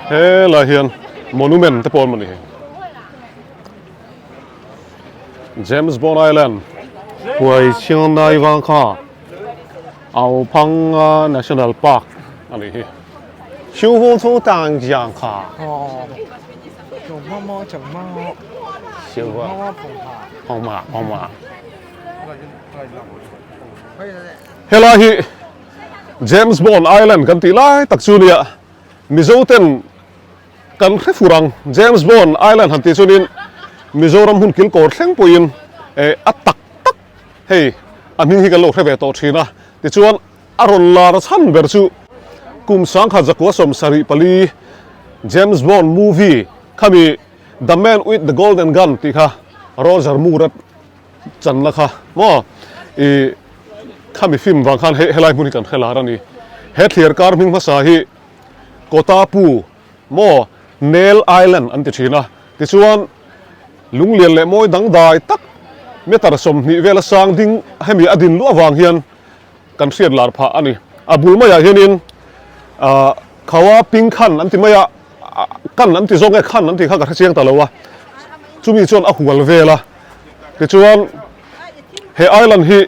Helai hian monument te pawh a awm a ni. James Bond Island Huai Chiang Nai vang kha Ao Phang Nga National Park a nih hi. Xiu Hu Chu Tang Jiang kha. Xiu Hong Ma Hong Ma. Helai hi James Bond Island kan tih lai tak chu nia Mizo ten Kan hre fur ang, James Bond Island han tih chuanin Mizoram hun kilkawr thleng pawhin a tak tak hei a hming hi kan lo hre ve tawh thin a. Tichuan a rawn lar chhan ber chu kum 1974 James Bond movie khami The Man with the Golden Gun tih kha Roger Moore a channa kha maw i khami film vang khan helai hmun hi kan hre lar a ni. He thliar kar hming hmasa hi Kotapu maw Nail Island an ti thin a, tichuan lunglian leh mawi dangdai tak meter 20 vela sang ding hemi a din luah avang hian kan hriat lar phah a ni. A bul maiah hianin ahh Khawa Ping Khan an ti mai a, kan an ti zawk nge Khan an tih kha ka hre chiang ta lo a, chumi chuan a hual vel a, tichuan he island hi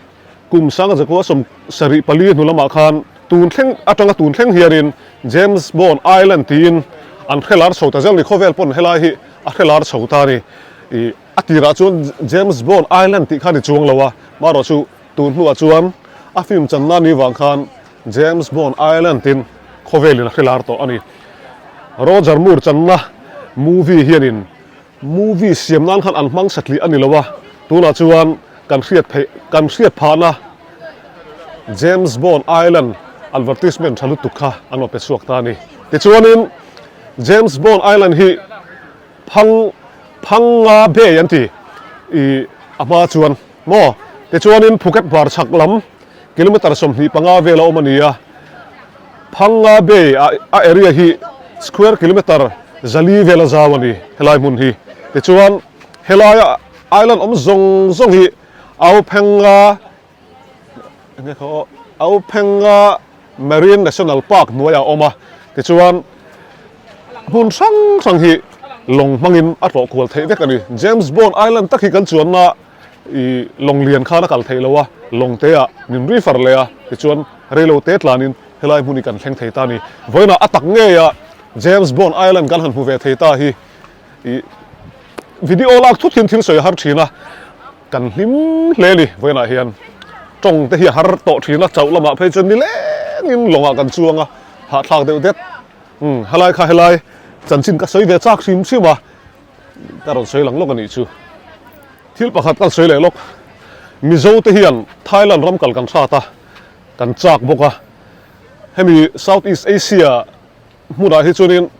Kum 1974 hnu lamah khan tun thleng atanga tun thleng hianin James Bond Island tiin an hre lar chho ta zel ni. Khawvel pawn helai hi a hre lar chho ta a ni. Ih a tirah chuan James Bond Island tih kha ni chuang lo a, marawh chu tun hnuah chuan a film channa ni vang khan James Bond Island tiin khawvelin a hre lar tawh a ni. Roger Moore channa movie hianin Movie siam nan khan an hmang satliah a ni lo a, tunah chuan kan hriat theih kan hriat phahna James Bond Island advertisement tha lutuk kha an rawn pe chhuak ta a ni. Tichuanin James Bond Island hi Phang Phang Nga Bay an ti i a hma chuan maw? Tichuanin Phuket hmar chhak lam kilometre 25 vel a awm a ni a. Phang Nga Bay a a area hi square kilometre 400 vel a zau a ni helai hmun hi. Tichuan helaia island awm zawng zawng hi Ao Pheng Nga enge kha aw Ao Pheng Nga Marine National Park hnuaiah a awm a. Tichuan hmun hrang hrang hi lawng hmangin a tlawh kual theih vek a ni. James Bond Island tak hi kan chuanna I lawng lian khan a kal theih lo a, lawng te ah min ri far leh a, tichuan reilo te tlanin helai hmun hi kan thleng thei ta a ni. Vawiinah a tak ngei a James Bond Island kan han hmu ve thei ta hi i video lak thut hian thil sawi a har thin a, kan hlim hle a ni. Vawiinah hian tawng te hi a har tawh thin a, chauh lamah phei chuan nilengin lawngah kan chuang a, hahthlak deuh det. Umm helai kha helai chanchin ka sawi ve chak hrim hrim a. Ka rawn sawi lang lawk a nih chu. Thil pakhat kan sawi leh lawk. Mizo te hian Thailand ram kal kan hrat a, kan chak bawk a. Hemi South East Asia hmunah hi chuanin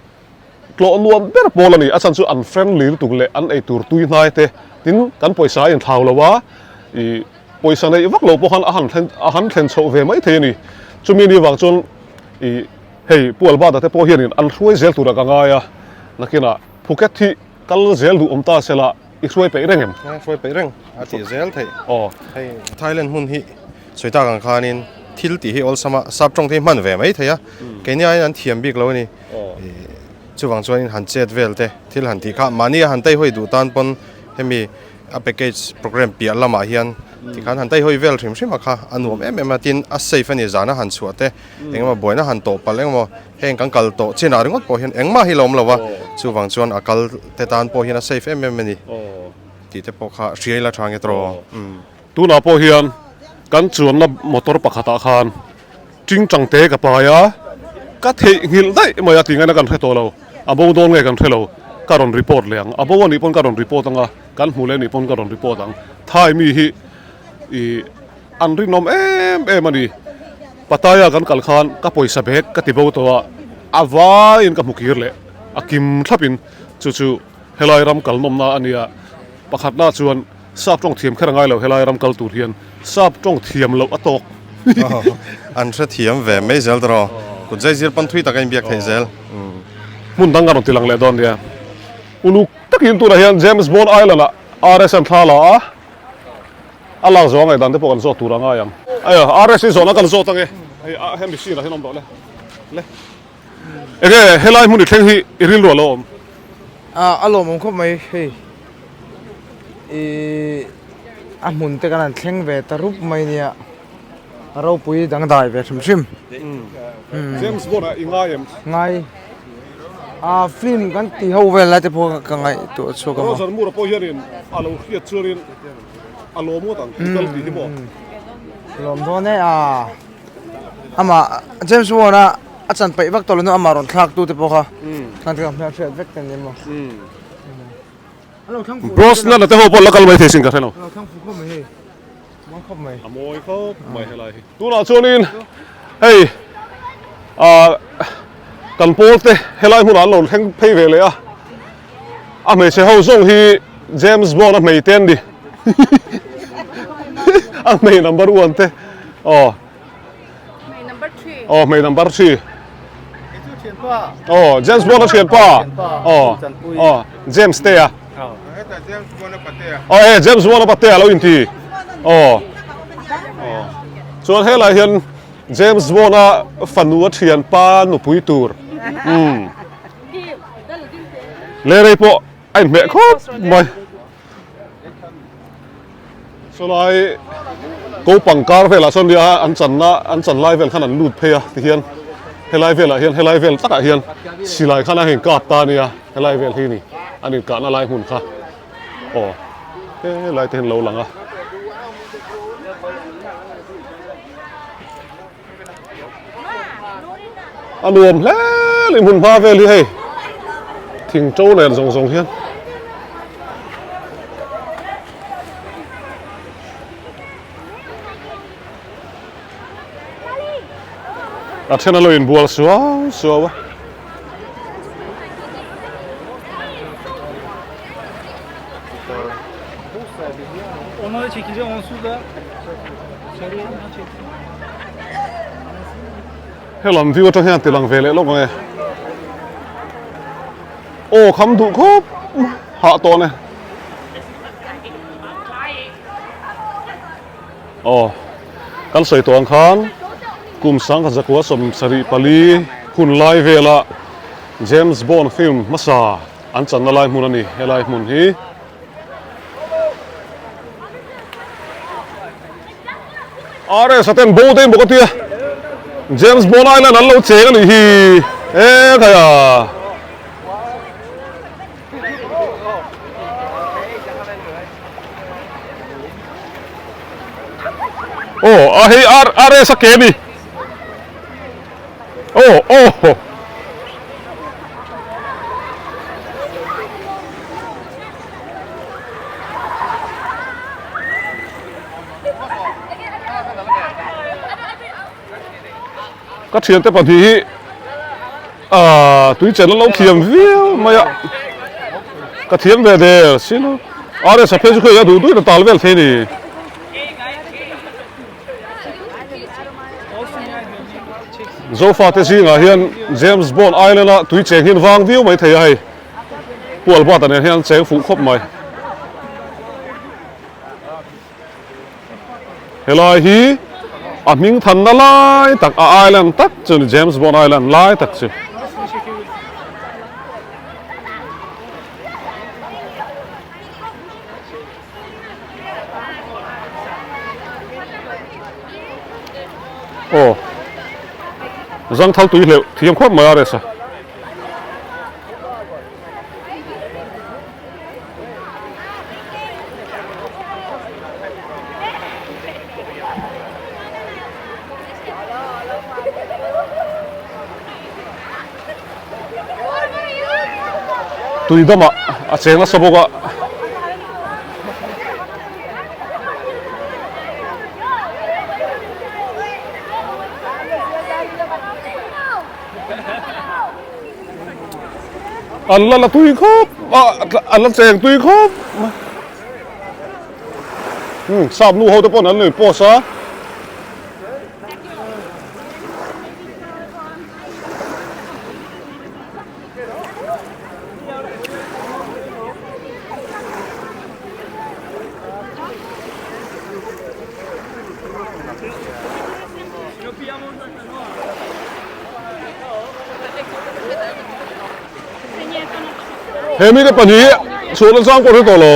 tlawh nuam ber pawl a ni. A chhan chu an friendly lutuk leh an eitur tui hnai te tin kan pawisa a inthlau lo a, ih pawisa neih vak lo pawh khan a han thlen a han thlen chhoh ve mai thei a ni. Chumi ni vang chuan ih hei Pu Albert-a te pawh hianin an hruai zel turah ka ngai a, nakinah Phuket hi kal zel duh awm ta sela i hruai peih reng em? A hruai peih reng, a tih zel theih. Aw. Hei Thailand hmun hi sawi tak ang khanin thil tih hi awlsam a, sap tawng te hi hman ve mai thei a, keini aiin an thiam bik lo a ni. Chuvang chuanin han chet vel te thil han tih kha mahni a han teihawi duh tan pawn hemi a package program piah lamah hian tikhan han teihawi vel hrim hrim a kha a nuam em em a, tin a safe a ni zana han chhuah te engemaw buaina han tawh palh engemaw Heng kan kal tawh chinah ringawt pawh hian engmah hi la awm lo a, chuvang chuan a kal te tan pawh hian a safe em em a ni tih te pawh kha hria ila tha nge tawh. Tunah pawh hian kan chuanna motor pakhatah khan tingtang te ka pai a, ka theihnghilh daih mai a tih ngaihna kan hre tawh lo, a bo dawn nge kan hre lo, ka rawn report leh ang, a bo a nih pawn ka rawn report ang a, kan hmuh leh a nih pawn ka rawn report ang, Thai mi hi ih an rinawm em em a ni. Pattaya kan kal khan ka pawisa bag ka ti bo tawh a, a vaiin ka hmu kir leh. A kim thlapin chu chu helai ram kal nawmna a nia. Pakhatna chuan sap tawng thiam kher a ngai lo helai ram kal tur hian sap tawng thiam loh a tawk. An hrethiam ve mai zel tawh. Kut zai zir pawn thui tak a inbiak theih zel. Hmun dang ka rawn ti lang leh dawn nia. Uluk takin tunah hian James Bond Island ah RSM thla la a. A lak zawh a ngaihdan te pawh kan zawt tur a ngai ang. Aia RS hi zawhna kan zawt ange. Hei a hemi sirah hian awm rawh le. Le. Enge helai hmun i thleng hi i rilru a lo awm? A a lawmawm khawp mai hei. I a hmun te kan han thleng ve ta rup mai nia. A ropui dangdai ve hrim hrim. James Bond ah i ngai em? Ngai. A film kan ti ho vel lai te pawh ka ngaihtuah chhuak a maw. Roger Moore pawh hianin a lo hriat chuanin a lawm ngawt ang tih kal tih hi maw? Lawm dawn e a. Amah James Bond a a chan peih vak tawh lo hnu amah rawn thlak tu te pawh kha kan hmelhriat vek te ni maw. Brosnan a te ho pawh la kal mai thei sin ka hre lo. A mawi khawp mai helai hi. Tunah chuanin hei ah kan pawl te helai hmunah an lo thleng phei ve leh a, a hmeichhe ho zawng hi James Bond a hmei te an ni a hmei number one te aw. Aw hmei number 3. Aw James Bond a thianpa. Aw aw James te a. Aw e James Bond a patea lo inti. Aw aw chuan helai hian James Bond a fanu a thianpa nupui tur. Umm. Lerei pawh a inhmeh khawp mai. Sawlai kopang kar velah sawn nia an channa an chan lai vel khan an lut phei a tihian helai velah hian helai vel takah hian silai khan a heng kap ta ania helai vel hi ni an inkahna lai hmun kha aw helai te hian lo lang a. A nuam hle leh hmun hma vel hi hei thing to nen zawng zawng hian a then a lo inbual suau suau a. Helam view atang hian tilang ve leh lawk ang e. Aw kham duh khawp hah tawh ne. Aw kan sawi tawh ang khan kum sangkhat zakua 74 hun lai vela James Bond film hmasa an channa lai hmun a ni helai hmun hi. RS a ten bo daih bawk a tia James Bond Island an lo cheng a nih hi e khai a. Aw a hei RS a ke a ni. Aw aw. Ka thiante pahnih hi ah tui chen an lo thiam viau mai a ka thiam ve der silo RS a phei chu khawi a duh duhin a tal vel thei a ni. Zofate zingah hian James Bond Island a tui cheng hi an vang viau mai thei a hei. Pu Albert-a nen hian an cheng fuh khawp mai. Helai hi a hming thanna lai tak a island tak chu ni James Bond Island lai tak chu. Aw zangthal tui hleuh thiam khawp mai a resa. Tui damah a cheng nasa bawk a. An la la tui khawp a, an la cheng tui khawp mai. Umm sap nu ho te pawh an lo in post a. He mite pahnih chhuah na chang pawh hre tawh lo.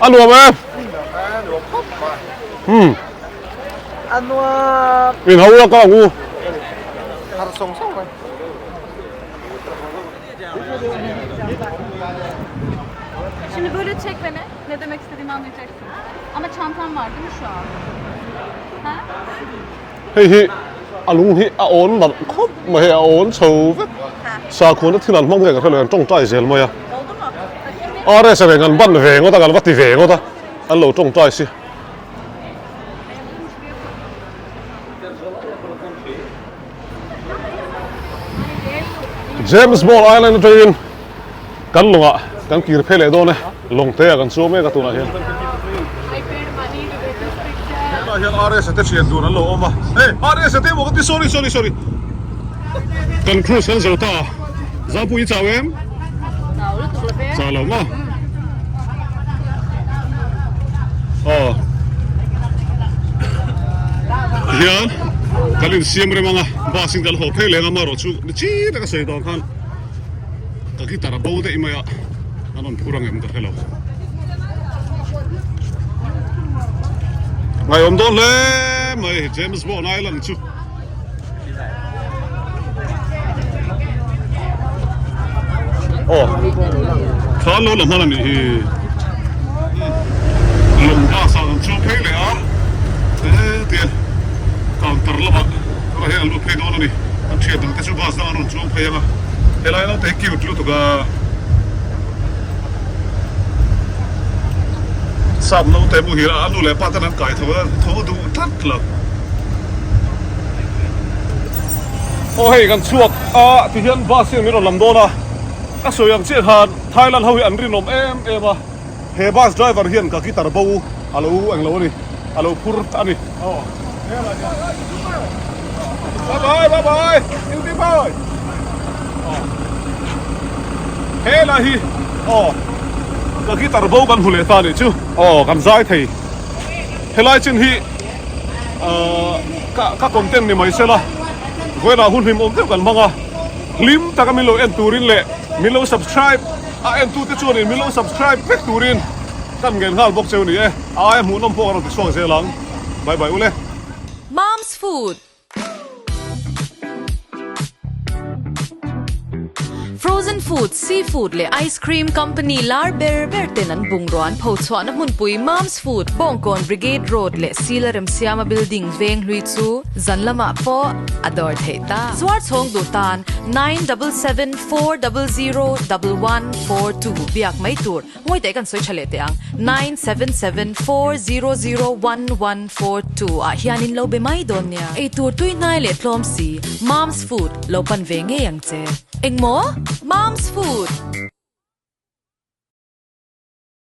A nuam e. Hmm. A nuam. In ho la ka ang u. Har song song mai. Şimdi böyle çek beni. Ne demek istediğimi anlayacaksın. Ama çantam var değil mi şu an? Ha? Hei hi a lung hi a awn nalh khawp mai hei a awn chho vek. Sakhuana thil an hmang nge ka hre lo an tawngtai zel mai a. RS a reng an ban ve ngawt a kan va ti ve ngawt a an lo tawngtai si. James Bond Island atangin kan lawngah kan kir phei leh dawn e, lawng te ah kan chuang mek a tunah hian. Hetah hian RS a te thian dun an lo awm a, hey RS a te maw ka ti sorry sorry sorry. Kan cruise kan zo ta a, Zapu i chau em? Chau lo maw? Aw. Tihian kan insiam rem ang a, bus in kan haw phei leng a amaherawhchu ni chi taka sawi dawn khan ka guitar a bo daih mai a, an rawn phur ang em ka hre lo. Ngaihawm dawn hle mai James Bond Island chu. Aw thla an lo la hman a nih hi lawng bus ah kan chuang phei leh a hetiang counter lamah tunah hian an lut phei dawn a ni an thian dang te chu bus dang an rawn chuang phei ang a helai naute hi cute lutuk a sap naute muhil a nu leh pa ten an kai tho a tho duh tlat lo. Aw hei kan chhuak a ti hian bus hian min rawn lam dawn a ka sawi ang chiah khan Thailand ho hi an rinawm em em a he bus driver hian ka guitar bo a lo englo a ni a lo phur a ni aw bye bye bye bye beautiful aw he lah hi aw ka guitar bo kan hmu leh ta nih chu aw kan zai thei helai chin hi. Ahh ka content ni mai sela vawiinah hun hlim awm deuh kan hmang a, hlim taka min lo en turin leh min lo subscribe a entute chuanin min lo subscribe vek turin kan ngen nghal bawk cheu ni e, a aia hmuhnawm pawh ka rawn ti chhuak zel ang, bye bye ule. Mom's food. Frozen food, seafood leh ice cream company lar ber ber ten an bungrua an pho chhuahna hmunpui Mom's Food, Bawngkawn Brigade Road leh Sila Remsiama Building veng hlui chu zan lamah pawh a dawr theih ta. Zuar chhawng duh tan 977400 1142 biak mai tur. Ngawi teh kan sawi tha leh teh ang, 9774001142 ah hianin lo be mai dawn nia. Eitur tui hnai leh tlawm si, Mom's Food lo pan ve ngei ang che. Engmaw? Mom's Food!